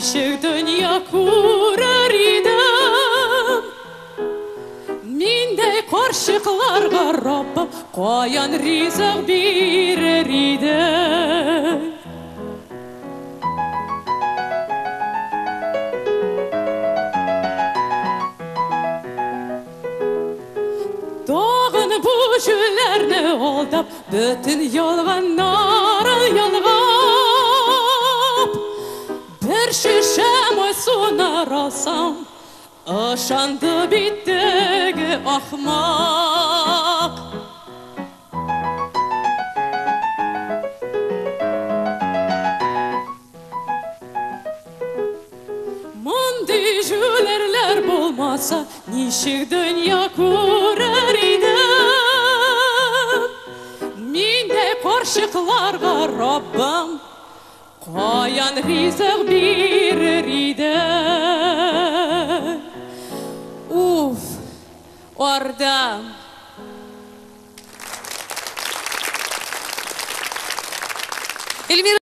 ничек дөнья күрер идем? Миндәй карчыкларга Раббым каян ризык бирер иде? Тагын бу җүләрне алдап, бөтен ялганнарын ялгап, бер шешә май суны алсам, ышанды бит теге ахмак. Мондый җүләрләр булмаса, ничек дөнья күрер идем? Миндәй карчыкларга Раббым каян ризык бирер иде? Уф, ардым. Эльмира.